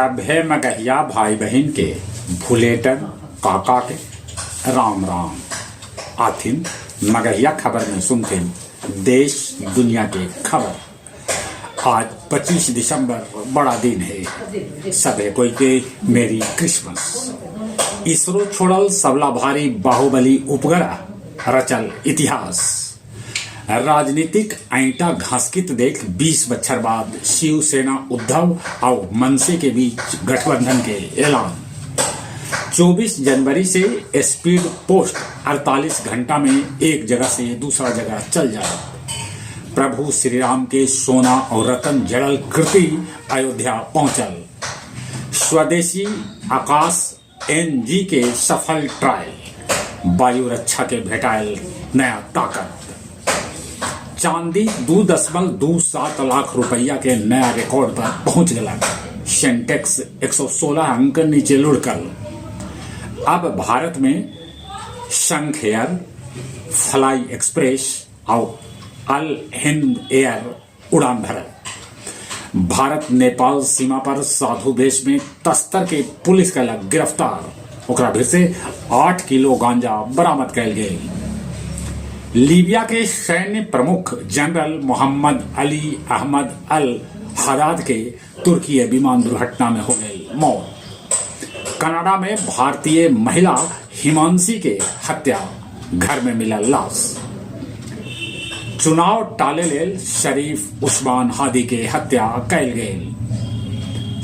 सभे मगहिया भाई बहिन के भुलेटन काका के राम राम। आथिन मगहिया खबर में सुनथिन देश दुनिया के खबर। आज 25 दिसंबर बड़ा दिन है, सभे कोई के मेरी क्रिसमस। इसरो छोड़ल सबला भारी बाहुबली उपग्रह, रचल इतिहास। राजनीतिक ऐंटा घासकित देख 20 बच्छर बाद शिवसेना उद्धव और मनसे के बीच गठबंधन के ऐलान। 24 जनवरी से स्पीड पोस्ट 48 घंटा में एक जगह से दूसरा जगह चल जाए। प्रभु श्री राम के सोना और रतन जड़ल कृति अयोध्या पहुंचल। स्वदेशी आकाश एनजी के सफल ट्रायल, वायु रक्षा के भेटायल नया ताकत। चांदी 2.27 लाख रुपया के नया रिकॉर्ड पर पहुंच गया। सेंटेक्स 116 अंक नीचे लुढ़कल। अब भारत में शंख एयर, फ्लाई एक्सप्रेस और अल हिंद एयर उड़ान भरल। भारत नेपाल सीमा पर साधु वेश में तस्कर के पुलिस कैलक गिरफ्तार। ओकरा भीर से 8 किलो गांजा बरामद कैल गेल। लीबिया के सैन्य प्रमुख जनरल मोहम्मद अली अहमद अल हदाद के तुर्की विमान दुर्घटना में हो गई मौत। कनाडा में भारतीय महिला हिमांशी के हत्या, घर में मिला लाश। चुनाव टाले लेल शरीफ उस्मान हादी के हत्या कैल गेल।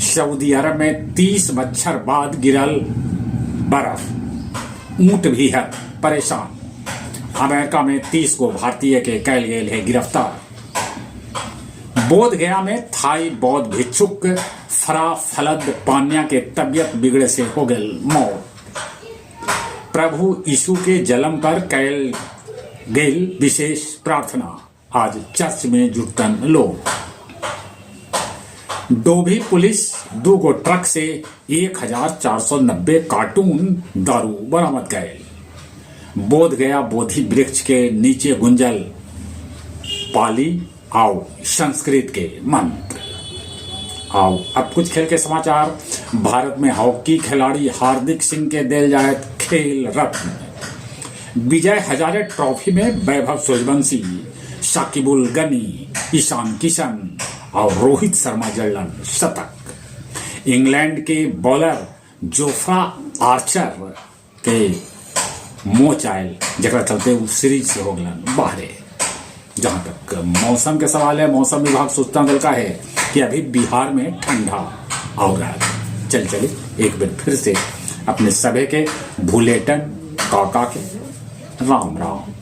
सऊदी अरब में 30 बच्छर बाद गिरल बर्फ, ऊंट भी है परेशान। अमेरिका में 30 गो भारतीय के कैल गेल है गिरफ्तार। बोध गया में थाई बौद्ध भिक्षुक फरा फलद पान्या के तबियत बिगड़े से हो गई मौत। प्रभु यीशु के जन्म पर कैल गेल विशेष प्रार्थना, आज चर्च में जुटतन लोग। डोभी पुलिस 2 गो ट्रक से 1490 कार्टून दारू बरामद कैल। बोध गया बोधि वृक्ष के नीचे गुंजल पाली आओ संस्कृत के मंत्र। आओ अब कुछ खेल के समाचार। भारत में हॉकी खिलाड़ी हार्दिक सिंह के दिल जाए खेल रत्न। विजय हजारे ट्रॉफी में वैभव सूर्यवंशी, साकिबुल गनी, ईशान किशन और रोहित शर्मा जड़लन शतक। इंग्लैंड के बॉलर जोफ्रा आर्चर के मोच आयल, जकरा चलते वो सीरीज से हो गलन बाहरे। जहां तक मौसम के सवाल है, मौसम विभाग सूचना दिलका है कि अभी बिहार में ठंडा और रहा है। चल चले एक बार फिर से अपने सभे के भूलेटन काका के राम राम।